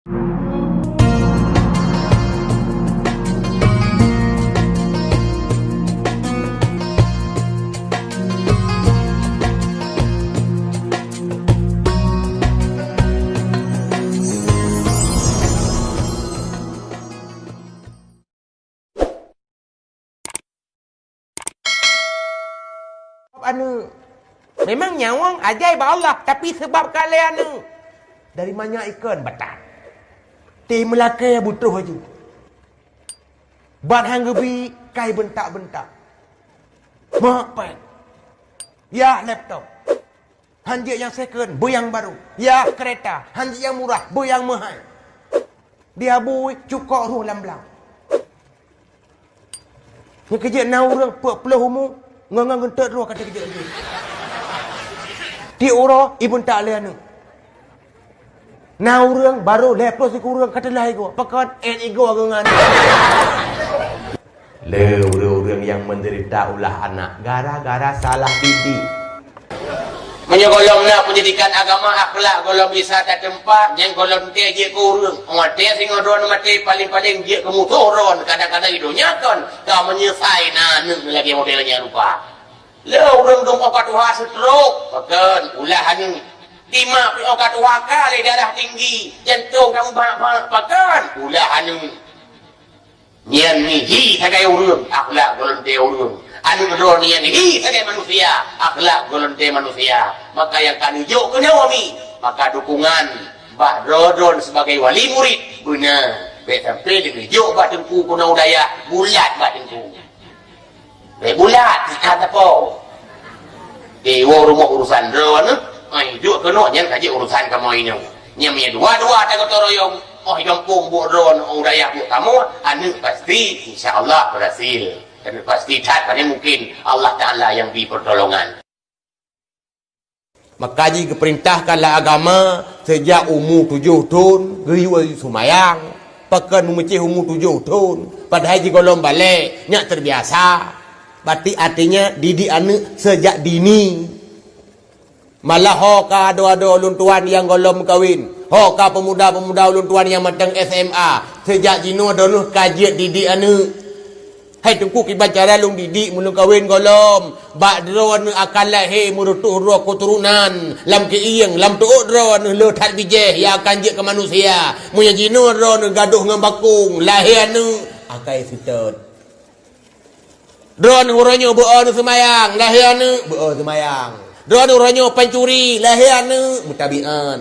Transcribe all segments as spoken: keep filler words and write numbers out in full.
Aneuk. Memang nyawöng ajai bak Allah, tapi seubab ka lé aneuk. Dari manyak ikon batat. Ti meulakée butôh aju. Ban han geubi kai beuntak-beuntak. Mak pai. Yah laptop. Han jeuet nyang second, beu nyang barô. Yah keureta, han jeuet nyang murah, beu nyang meuhai. Di abui cukok roh lam blang. Nyoe keujeuet na ureuëng peuet ploh umu, ngon-ngon geuntot droe ka teukeujot lé. Tiep uroe ibeuntak lé aneuk. Na ureuëng barô lhée ploh sikureueng ka teulah igoe, pakon ét igoe geuh ngon. Le ureuëng-ureuëng nyang meudeurita ulah anak gara-gara salah didik. Meunyoe gohlom na peundidikan agama, akhlak gohlom bisa tateumpat, nyan gohlom teuh jeuet keu ureuëng. Watée singoh droeneuh maté, paleng-paleng jeuet keu musoh droeneuh, kadang-kadang di donya kon ka meunyeusai na aneuk lagée model nyang rupa. Le ureuëng dum oka tuha stroke, pakon ulah aneuk. Timak pih oka tuha ka lé darah tinggi, jantong ka meubak-bak, pakon ulah aneuk. Nyan hi sagai ureuëng, akhlak gohlom teuh ureuëng. Aneuk droeneuh nyan hi sagai manusia, akhlak gohlom teuh manusia. Maka nyang ka neujok keunoe mi, maka dukungan bak droeneuh sebagai wali murid beuna. Bék sampai neujok bak teungku keunoe u dayah, bulat bak teungku. Bék bulat, ikat apa? Di woe rumoh urusan droeneuh, ai, duek keunoe nyan ka jeuet urusan kamoe inoe. Nyang meunyo dua-dua tagoto royong, óh i gampông buet droeneuh, óh u dayah buet kamoe, aneuk pasti insya Allah berhasil. Tapi pasti that, pane mungkin Allah Taala nyang bri pertolongan. Maka jih geupeurintahkan lé agama seujak umu tujoh thon geuyue seumayang, pakon meumeucéh umu tujoh thon, padahai jigohlom balek, nyak teubiasa. Berarti artinya didik aneuk seujak dini. Malah ho ka adoe-adoe ulôn tuan nyang gohlom meukawen, ho ka peumuda-peumuda ulôn tuan nyang mantong S M A, seujak jinoe droeneuh ka jeuet didik aneuk. Hai Teungku, kiban cara lôn didik meulôn kawen gohlom. Bak droeneuh akan lahé meureutôh droe keuturonan. Lam keuieng, lam tuôk droeneuh le that bijéh nyang akan jeuet keu manusia. Meunyoe jinoe droeneuh gadôh ngon bakong, lahé aneuk, akai seutôt. Droeneuh uroe nyoe beu-o neuh seumayang, lahé aneuk, beu-o seumayang. Droeneuh uroe nyoe pancuri, lahé aneuk, meutabiat.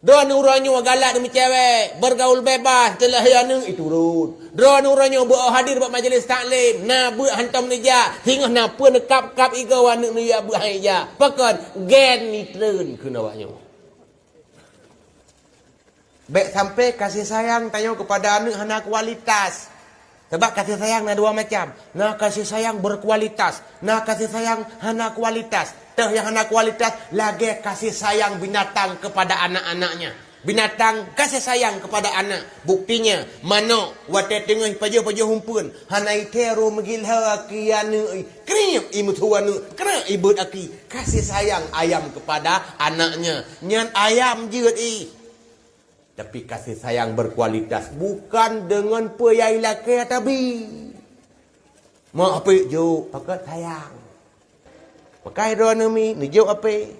Droeneuh uroe nyoe galak deumeucewek, beurgaul bebas, teulahé aneuk iturot. Droeneuh uroe nyoe beu-o hadir bak majelis taklim, na beuet hantom neujak, singoh na peue neukab-kab igoe aneuk neujak beuet han ijak. Pakon? Gen itreun kheun awak nyoe. Bék sampai kasih sayang tanyoe keupada aneuk hana kualitas. Sabab kasih sayang na dua macam. Na kasih sayang berkualitas, na kasih sayang hana kualitas. Teuh nyang hana kualitas lagée kasih sayang binatang kepada anak-anaknya. Binatang kasih sayang kepada anak. Buktinya, manok watée teungoh pajoh-pajoh umpeuen, hana ithée ro meugilha aki aneuk, kriep imeusu aneuk, keuneuk ibeuet aki. Kasih sayang ayam kepada anaknya. Nyan ayam jeuet ih. Tapi kasih sayang berkualitas bukan deungon peue nyang ilakée tabi. Mak apek jok, pakot sayang. Pakai droeneuh mi neujok apek.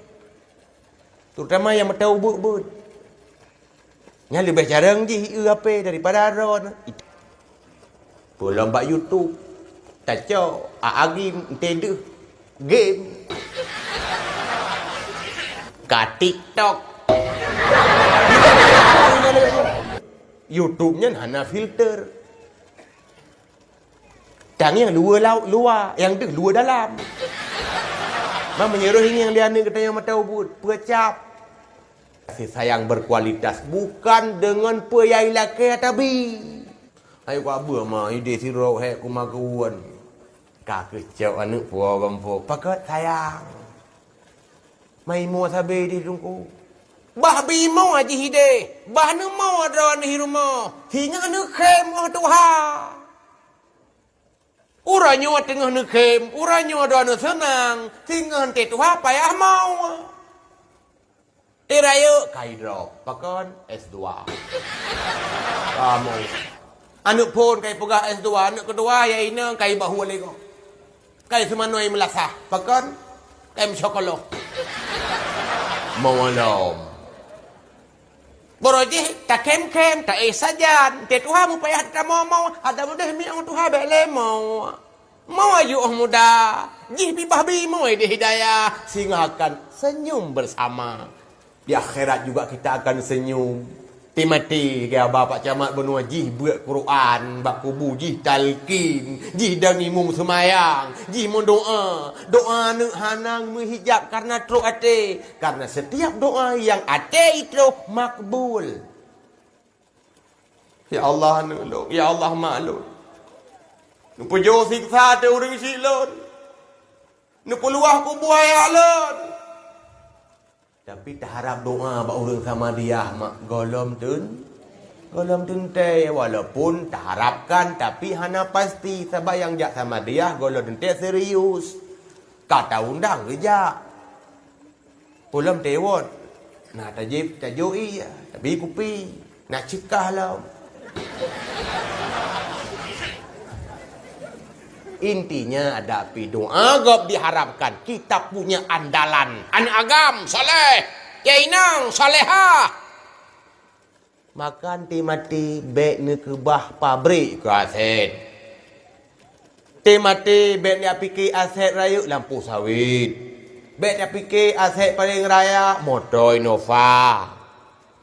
Terutama nyang mata ubeuet-ubeuet. Nyan leubeh jarang jih ieu apek daripada droeneuh. Peulom bak YouTube, tacok, a-a game, enteh deuh game. Ka TikTok. YouTube nyan hana filter. Tang nyang luwa laôt luwa, nyang deuh luwa dalam. Ma meunyoe roh ingieng lé aneuk geutanyoe mata ubeuet, peucab. Kasih sayang berkualitas bukan deungon peue nyang ilakée tabi. Hai wak beuh ma ideh sidroe hék kuma keuwon. Ka keucok aneuk po gompo pakot sayang. Mai mo sabe di Teungku. Bah bimo jih ideh, bah neumo droeneuh rumoh, singoh neukhém óh tuha. Uroe nyoe teungoh neukhém, uroe nyoe droeneuh seunang, singoh teuh tuha payah mo. Di rayeuk kai drop. Pakon? S dua. Kamu. Aneuk phon kai peugah S dua, aneuk keudua ya inong kai bahue lego. Kai seumanoi meulasah. Pakon? Kai meusyokoloh. Mawalom. Boro jih takhem-khem, taéh sajan. Teuh tuha mupayah tamoe-moe, ada mudeh miong tuha bék lé moe. Moe ayu óh muda, jih bibah bimoe di hidayah, singoh akan senyum bersama. Di akhirat juga kita akan senyum. Ti maté gaya bapak camat bunoe jih beuet Quran, bak kubu jih talkin, jih dan imum seumayang, jih meudoa. Doa aneuk hanang meuhijab karena trok até, karena setiap doa yang até itu makbul. Ya Allah aneuk lôn, ya Allah mak lôn. Neupujoe siksa até ureuëng syiek lôn. Neupeuluah kubu ayah lôn. Tapi taharap doa bak ureuëng Samadiyah mak gohlom tun, gohlom teuntée, walaupun taharapkan tapi hana pasti sabab nyang jak Samadiyah gohlom teuntée serius. Ka taundang geujak. Ulôn teuwot, na tajép tajok ie, tabi kupi, na ceukah lom. Intinya ada pi doa gob diharapkan, kita punya andalan. Aneuk agam saleh, ya inong salehah. Makan ti maté bék neukeubah pabrik keu aset. Ti maté bék neupiké aset rayeuk lampôh sawét. Bék tapiké aset paléng raya moto Innova.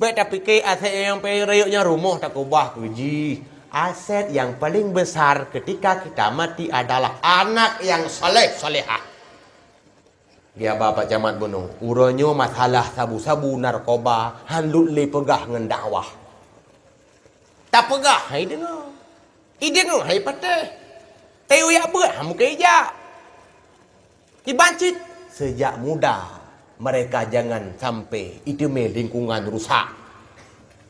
Bék tapiké aset nyang paléng rayeuk nyan rumoh takeubah keu jih. Aset nyang paléng besar ketika kita mati adalah anak nyang saleh salehah. Geuba Pak Camat bunoe, uroe nyoe masalah sabu-sabu narkoba han lôt lé peugah ngon dakwah. Tapeugah hai deungoe, ideungoe hai patéh. Tayue jak beuet han mungken ijak. Kiban cit sejak muda mereka jangan sampai iteumé lingkungan rusak.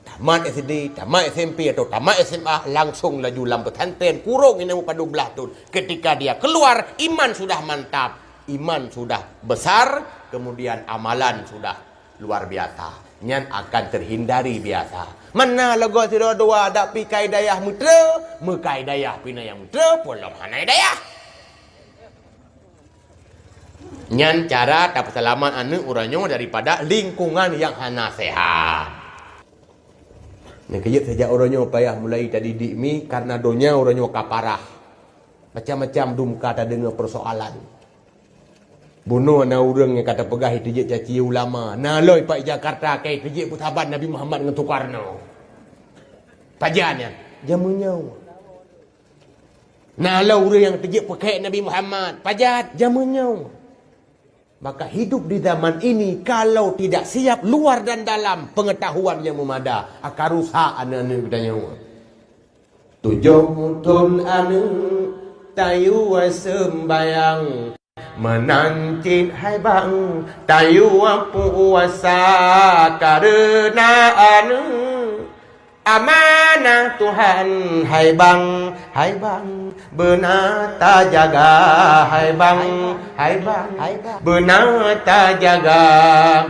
Tamat S D, tamat S M P atau tamat S M A, langsung laju lam pesantren, kurong inong padub blaih thon. Ketika dia keluar, iman sudah mantap, iman sudah besar, kemudian amalan sudah luar biasa. Nyan akan terhindari biasa. Mana lagak sidroe dua dak pi kai dayah meutre, meukai dayah pina nyang meutre, polom hana dayah. Nyan cara tapeuseulamat aneuk uroe nyoe daripada lingkungan nyang hana sehat. Nyan keujeuet sejak uroe nyoe payah mulai tadidik mi, karena donya uroe nyoe ka parah. Macam-macam dum ka tadeungoe persoalan. Bunoe na ureuëng nyang ka tapeugah iteujeuet caci ulama, na lom pat Jakarta ka iteujeuet peusaban Nabi Muhammad ngon Sukarno. Pajan nyan? Jameun nyoe. Na lom ureuëng nyang teujeuet peukhek Nabi Muhammad, pajan? Jameun nyoe. Maka hidup di zaman ini kalau tidak siap luar dan dalam pengetahuan yang memadai, akan rusak aneuk-aneuk geutanyoe. Tujoh thon aneuk tayue seumbayang, meunan cit hai bang tayue puasa, kareuna aneuk amanah Tuhan, hai bang, hai bang, beuna tajaga, hai bang, hai bang, beuna tajaga,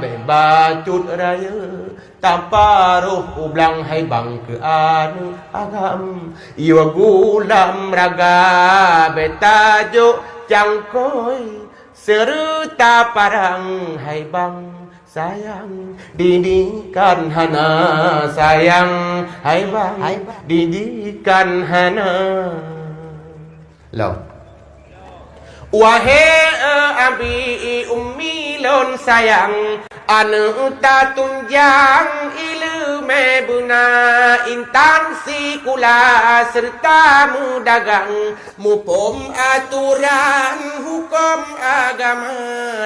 bék bacut rayeuk, taparoh u blang, hai bang, keu aneuk agam, yue gulam raga, bék tajok cangkôi, seureuta parang, hai bang, sayang, didikan hana, sayang, hai bang, hai bang, didikan hana. Lom. Wahé, eh, abi ummi lôn sayang, aneuk tatunjang ileumé beuna, intan sikula seureuta meudagang, muphom atoran huköm agama,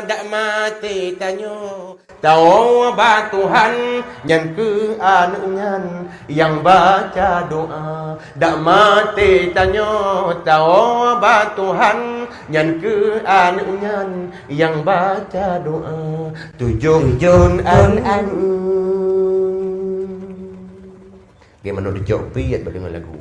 dak maté tanyoe tawoe bak Tuhan, nyan keuh aneuk nyan nyang baca doa. Dak maté tanyoe tawoe bak Tuhan, nyan keuh aneuk nyan nyang baca doa. Tujoh thon aneuk. Geumanok dicok piet bak deungon lagu.